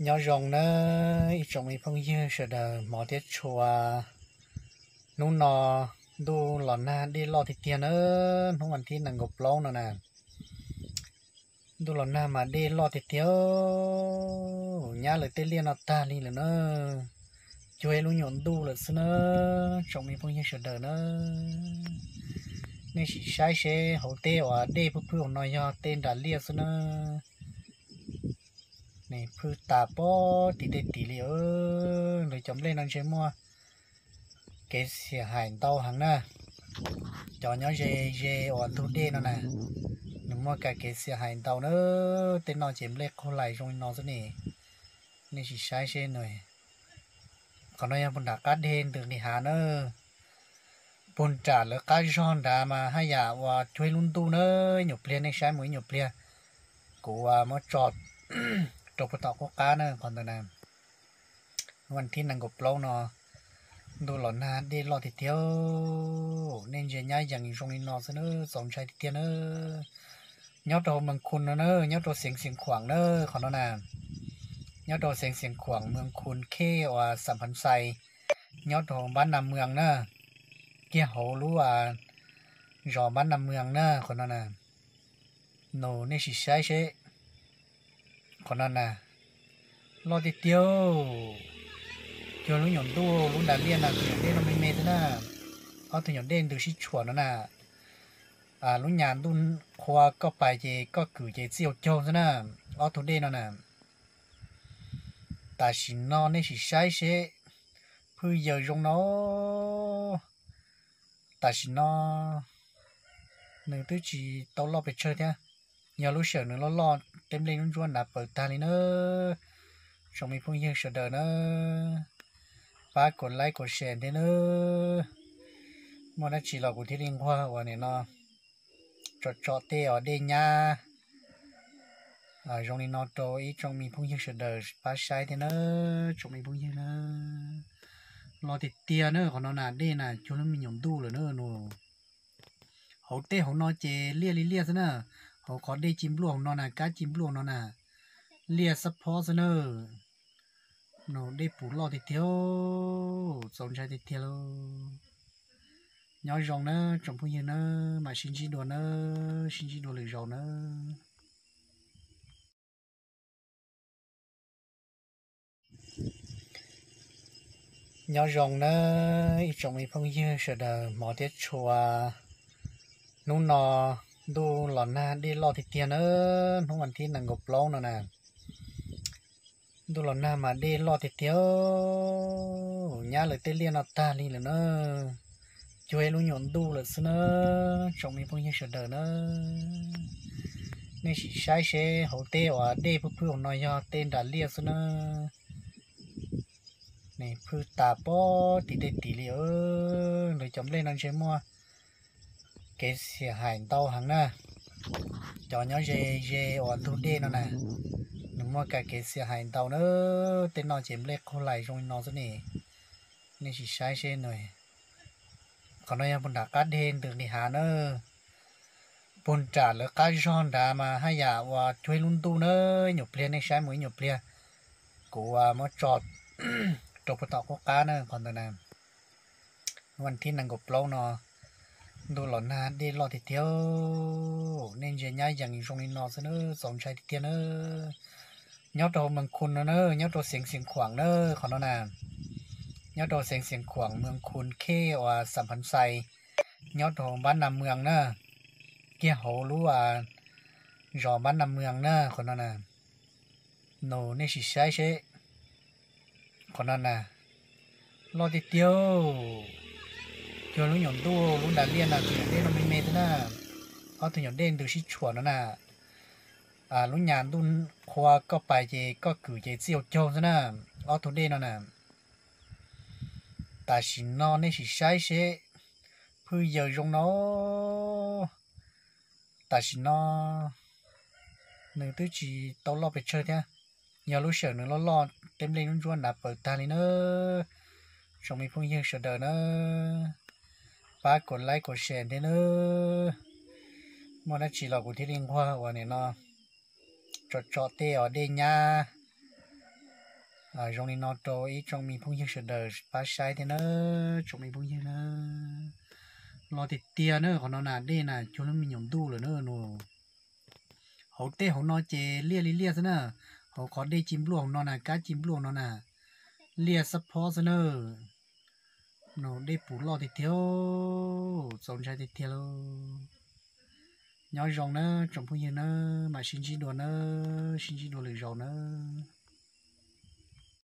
Nyob zoo nawb ib tsoom me phooj ywg sawv daws hmov thiab tshua. Hnub no ntuj los nag dej loj tiag tiag na, hnub vas thib nees nkaum plaub no na. Ntuj los nag mas dej loj tiag tiag, nyab lawv tej liaj no tag li lawm na, cuag ib lub nyuam ntuj lawm xwb na, tsoom me phooj ywg sawv daws na. Nej sim saib seb hauv teb uas dej phwj phwj no yog tej nram liaj xwb na. Nws phwj tas pob tim tej tim li, lawv cov nplej no ntshe muaj kev xiam hais ntau heev na. Cov nyob ze ze uas ntug dej no na, nws muaj kev xiam hais ntau na. Tej no ces nplej qaug lais zoo li no xwb ne. Nej sim saib seb, qhov no yog puag nram qab deg ntws nqis hav na. Puag nram lawv qab zog nrad mas haj yam uas cuag ib lub ntuj na, ib nyuam pliag nej saib mus ib nyuam pliag. Kuv muab tso rau puag tom qub qab na, qhov ntawd na. Hnub vas thib nees nkaum plaub no, ntuj los nag dej loj tiag tiag, nej ntsia nyab yees zoo li no xwb na, txaus ntshai tiag tiag na. Nyob rau hauv Mees Khun no na, nyob rau xeev Xeev Khuam na, qhov no na. Nyob rau xeev Xeev Khuam, Mees Khun khej uas Xam Phav Xais, nyob rau hauv npab Nas Mws na, kiag hauv lub zos npab Nas Mws na, qhov no na. Nus nej sim saib seb, qhov no na, loj tiag tiag, cuag lub nyuam ntuj lub nram liaj na, tus nyuam dej no me me xwb na. Ob tug nyuam dej ntws sib tshuam no na. Lub nyuam ntuj qhua koj pais ces koj kwm ces txij hauv caug xwb na, ob tug dej no na. Tam sim no nej sim saib seb, phwj yaws zoo no. Tam sim no nws twb tsis tau loj pes tsawg thiab, yog lub sij hawm nws loj loj tej nplej ntsuab ntsuab nrad paws tag li na. Tsoom me phooj ywg sawv daws na, pab kuv like kuv share thiab na. Muaj dab tsi los kuv thiaj li nquag uas nim no tsom tsom tej os dej nyab zoo li no rau ib tsoom me phooj ywg sawv daws pab saib thiab na, tsoom me phooj ywg na. Loj tiag tiag na, qhov no na dej na cuag lub me nyuam ntuj lawm na nus. Hauv tej hauv no ces liaj li liaj xwb na, hauv qhov dej ci npluaj hauv no na, kab ci npluaj no na, liaj xab phob xwb na. Nus dej puv loj tiag tiag, txaus ntshai tiag tiag lauj. Nyob zoo na tsoom phooj ywg na, mam sib ntsib dua na, sib ntsib dua lwm zaus na. Nyob zoo na ib tsoom me phooj ywg sawv daws hmov thiab tshua. Hnub no ntuj los nag dej loj tiag tiag na, hnub vas thib nees nkaum plaub no na. Ntuj los nag mas dej loj tiag tiag, nyab lawv tej liaj no tag li lawm na, cuag ib lub nyuam ntuj lawm xwb na, tsoom me phooj ywg sawv daws na. Nej sim saib seb hauv teb uas dej phwj phwj no yog tej nram liaj xwb na. Nws phwj tas pob tim tej tim li, lawv cov nplej no ntshe muaj kev xiam hais ntau heev na. Cov nyob ze ze uas ntug dej no na, nws muaj kev xiam hais ntau na. Tej no ces nplej qaug lais zoo li no xwb ne. Nej sim saib seb, qhov no yog puag nram qab deg ntws nqis hav na. Puag nram lawv qab zog nrad mas haj yam uas cuag ib lub ntuj na, ib nyuam pliag nej saib mus ib nyuam pliag. Kuv muab tso rau puag tom qub qab na, qhov ntawd na. Vas thib nees nkaum plaub no, ntuj los nag dej loj tiag tiag, nej ntsia nyab yees zoo li no xwb na, txaus ntshai tiag tiag na. Nyob rau hauv Mees Khun no na, nyob rau xeev Xeev Khuam na, qhov no na. Nyob rau xeev Xeev Khuam, Mees Khun khej uas Xam Phav Xais, nyob rau hauv npab Nas Mws na, kiag hauv lub zos npab Nas Mws na, qhov no na. Nus nej sim saib seb, qhov no na, loj tiag tiag, cuag lub nyuam ntuj lub nram liaj na, tus nyuam dej no me me xwb na, ob tug nyuam dej ntws sib tshuam no na. Lub nyuam ntuj qhua koj pais ces koj kwm ces txij hauv caug xwb na, ob tug dej no na. Tam sim no nej sim saib seb, phwj yaws zoo no. Tam sim no nws twb tsis tau loj pes tsawg thiab, yog lub sij hawm nws loj loj tej nplej ntsuab ntsuab nrad paws tag li na. Tsoom me phooj ywg sawv daws na, pab kuv like kuv share thiab na. Muaj dab tsi los kuv thiaj li nquag uas nim no tsom tsom tej os dej nyab Zoo li no rau ib tsoom me phooj ywg sawv daws pab saib thiab na, tsoom me phooj ywg na. Loj tiag tiag na, qhov no na dej na cuag lub me nyuam ntuj lawm na no. Hauv tej hauv no ces liaj li liaj xwb na, hauv qhov dej ci npluaj hauv no na, kab ci npluaj hauv no na, liaj xab phob xwb na. No dej puv loj tiag tiag, txaus ntshai tiag tiag lauj. Nyob zoo na tsoom phooj ywg na, mam sib ntsib dua na, sib ntsib dua lwm zaus na.